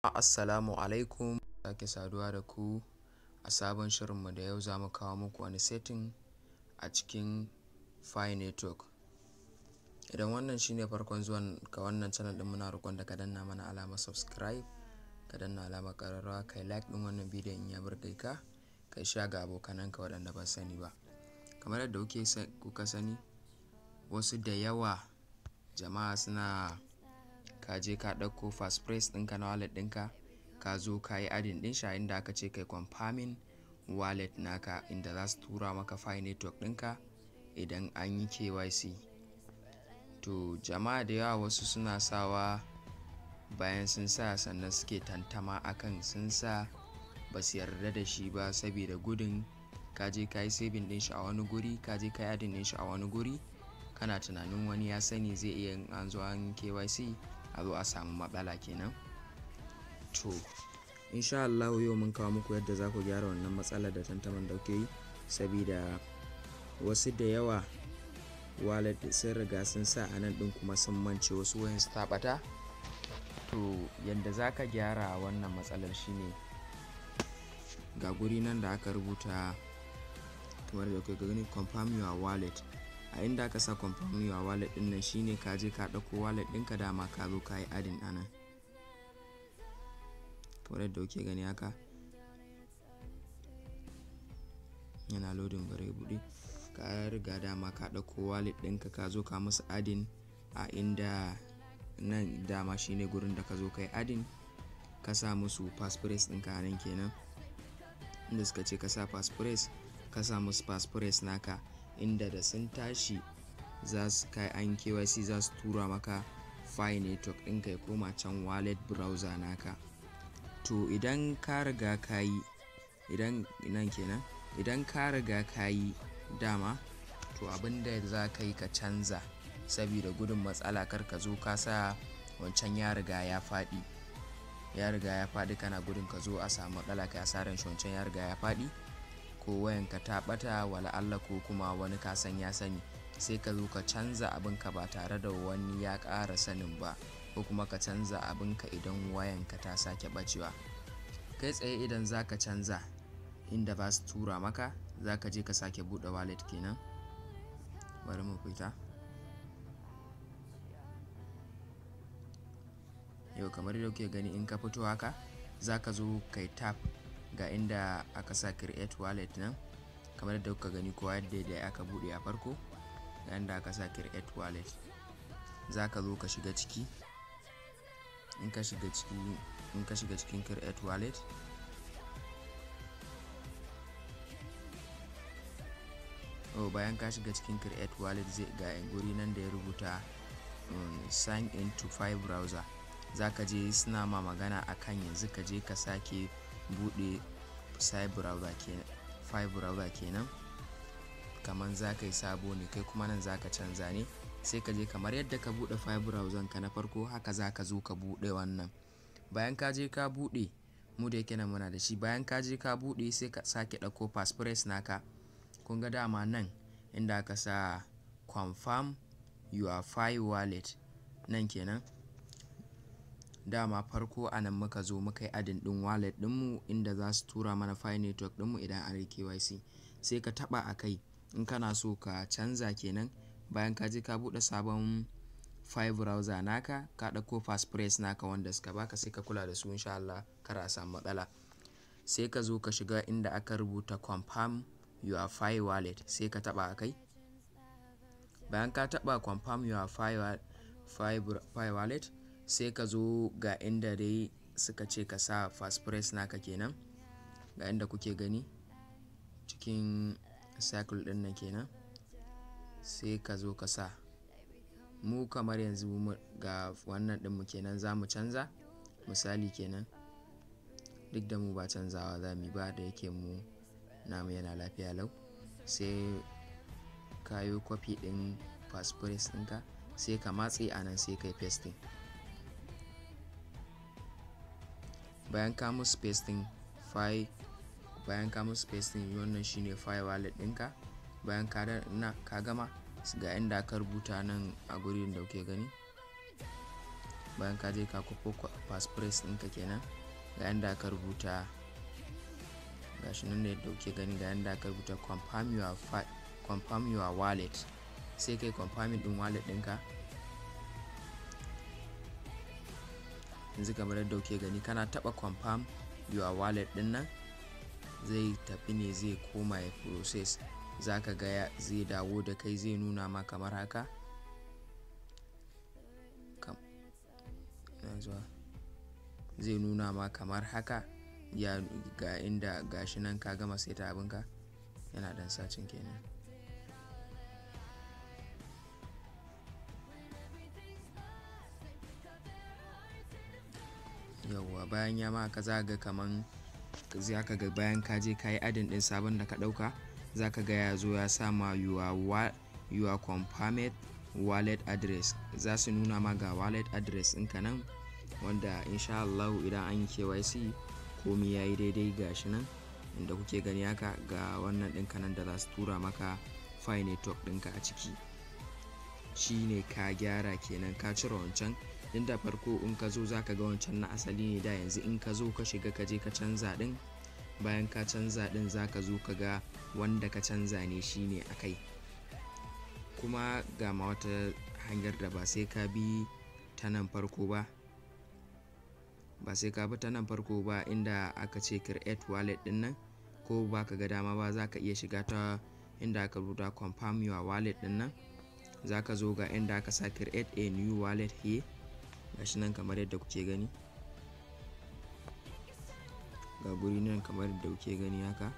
Assalamu alaikum, sake saduwa da ku a sabon shirinmu da yau za mu kawo muku wani setting a cikin Pi Network. Idan wannan shine farkon zuwan ka wannan channel ɗin, muna roƙon da ka danna mana alamar subscribe, ka danna alamar ƙararrawa, kai like ɗin wannan bidiyon in ya burge ka, kai share ga abokananka waɗanda ba sani ba. Kamar yadda kuka sani, wasu da yawa jama'a suna ka je ka ɗauko passphrase ɗinka na wallet ɗinka, ka zo ka yi adding ɗin shi a inda aka ce kai confirming wallet naka inda za su tura maka Pi Network ɗinka idan an yi KYC. To, jama'a da yawa wasu suna sawa, bayan sun sa sannan suke tantama akan sun sa ba su yarda da shi ba, saboda gudun ka je ka yi saving ɗin shi a wani guri, ka je ka yi adding ɗin shi a wani guri, kana tunanin wani ya sani, zai iya in an zo an KYC a zo a samu matsala kenan. To, insha Allahu yau mun kawo muku yadda za ku gyara wannan matsalar da tantaman da kuke yi, sabida wasu da yawa wallet sun riga sun sa a nan ɗin kuma sun mance, wasu wayansu ta ɓata. To, yadda za ka gyara wannan matsalar shine ga guri nan da aka rubuta, kamar da kuke gani, "Confirm your wallet". A inda aka sa "Confirm your wallet" ɗin nan shine ka je ka ɗauko wallet ɗinka, dama ka zo ka yi adding a nan, kamar yadda kuke gani haka. Yana loading, bari ya buɗe. Ka riga dama ka ɗauko wallet ɗinka, ka zo ka musu adding a inda nan dama shine gurin da ka zo ka yi adding, ka sa musu passphrase ɗinka a nan kenan, inda suka ce ka sa passphrase, ka sa musu passphrase naka, inda da sun tashi za su kai an KYC za su tura maka Pi Network ɗinka ya koma can wallet browser naka. To, idan ka riga ka yi, idan nan kenan, idan ka riga ka yi dama, to abin da za ka yi ka canza, saboda gudun matsala, kar ka zo ka sa wancan ya riga ya faɗi, ya riga ya faɗi, kana gudun ka zo a samu matsala, kai asaran shi, wancan ya riga ya faɗi, ko wayanka ta ɓata wala Allah, ko kuma wani ka san ya sani, sai ka zo ka canza abinka ba tare da wani ya ƙara sanin ba, ko kuma ka canza abinka idan wayanka ta sake ɓacewa. Kai tsaye idan za ka canza inda ba su tura maka, za ka je ka sake buɗe wallet kenan. Bari mu fita. Yau, kamar yadda kuke gani, in ka fito haka za ka zo kai tap ga inda aka sa "Create wallet" nan, kamar yadda kuka gani kowa yadda da aka buɗe a farko. Ga inda aka sa "Create wallet", za ka zo ka shiga ciki. In ka shiga cikin "Create wallet", oh, bayan ka shiga cikin "Create wallet", zai ga guri nan da ya rubuta "Sign in to Pi Browser". Za ka je, suna ma magana akan yanzu ka je ka sake buɗe Pi Browser kenan, kamar za ka yi sabo ne, kai kuma nan za ka canza ne. Sai ka je kamar yadda ka buɗe Pi Browser ka na farko, haka za ka zo ka buɗe wannan. Bayan ka je ka buɗe, mu da yake nan muna da shi, bayan ka je ka buɗe sai ka sake ɗauko passphrase naka. Kun ga dama nan inda aka sa "Confirm your Pi wallet" nan kenan, dama farko a nan muka zo muka yi adding ɗin wallet ɗinmu inda za su tura mana Pi Network ɗinmu idan an yi KYC. Sai ka taɓa a kai in kana so ka canza kenan. Bayan ka je ka buɗe sabon Pi Browser naka, ka ɗauko passphrase naka wanda suka baka, sai ka kula da su, insha Allah kar a samu matsala. Sai ka zo ka shiga inda aka rubuta "Confirm your Pi wallet", sai ka taɓa a kai. Bayan ka taɓa "Confirm your Pi wallet", sai ka zo ga inda dai suka ce ka sa passphrase naka kenan, ga inda kuke gani cikin circle ɗin nan kenan, sai ka zo ka sa. Mu kamar yanzu ga wannan ɗinmu kenan za mu canza, misali kenan, duk da mu ba canzawa za mu yi ba, da yake mu namu yana lafiya lau. Sai ka yi copy ɗin passphrase ɗinka, sai ka matse a nan, sai ka yi pasting. Bayan ka musu pasting fi bayan ka musu pasting, wannan shine Pi wallet ɗinka. Bayan ka na ka gama, ga inda aka rubuta nan a gurin da kuke gani. Bayan ka je ka kwafo passphrase ɗinka kenan, ga yanda aka rubuta, gashi nan ne yadda kuke gani, ga yanda aka rubuta confirm your wallet. Sai kai confirming ɗin wallet ɗinka. Yanzu kamar yadda kuke gani, kana taɓa confirm your wallet ɗin nan, zai tafi ne, zai koma ya process. Za ka ga zai dawo da kai, zai nuna ma kamar haka. Zai nuna ma kamar haka. Ya ga inda gashi nan ka gama saita abinka, yana ɗan sacin kenan. Yauwa, bayan ya ma haka, za ga kaman za ka ga bayan ka je ka yi adding ɗin sabon da ka ɗauka, za ka ga ya zo ya sa ma your confirmed wallet address. Za su nuna ma ga wallet address ɗinka nan, wanda insha Allahu idan an yi KYC komi ya yi daidai, gashi nan inda kuke gani haka, ga wannan ɗinka nan da za su tura maka Pi Network ɗinka a ciki. Shi ne ka gyara kenan, ka cire wancan. Tun da farko in ka zo za ka ga wancan na asali ne da. Yanzu in ka zo ka shiga, ka je ka canza ɗin, bayan ka canza ɗin, za ka zo ka ga wanda ka canza ne shine a kai. Kuma ga ma wata hanyar da ba sai ka bi ta nan farko ba, ba sai ka bi ta nan farko ba, inda aka ce create wallet ɗin nan, ko ba ka ga dama ba, za ka iya shiga ta inda aka rubuta confirm your wallet ɗin nan. Za ka zo ga inda aka sa create a new wallet here, gashi nan kamar yadda kuke gani, ga guri nan kamar yadda kuke gani haka,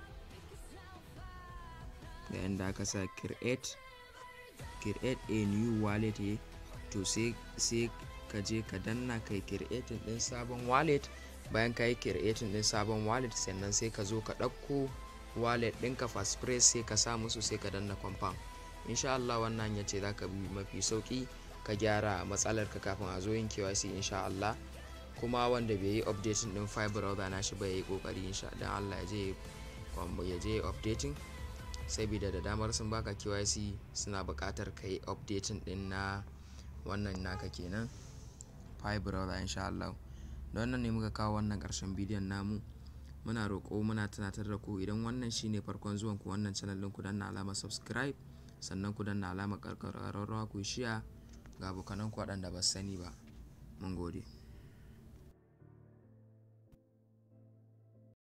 ga inda aka sa create a new wallet here. To sai ka je ka danna kai creating din sabon wallet. Bayan ka yi creating din sabon wallet, sannan sai ka zo ka ɗauko wallet ɗinka passphrase, sai ka sa musu, sai ka danna confirm. Insha Allah wannan hanya ce za ka bi mafi sauki ka gyara matsalar ka kafin a zo yin KYC, insha Allah. Kuma wanda bai yi updating din Pi Browser nashi ba, yayi kokari insha dan Allah ya je updating, saboda da damar sun baka KYC suna buƙatar ka yi updating din na wannan naka kenan, Pi Browser, insha Allah. Da wannan ne muka kawo wannan ƙarshen bidiyon namu. Muna roƙo, muna tunatar da ku, idan wannan shine farkon zuwan ku wannan channel ɗin, ku danna alamar subscribe, sannan ku danna alamar ƙararrawa, ku share ga abokanan ku waɗanda ba su sani ba. Mun gode.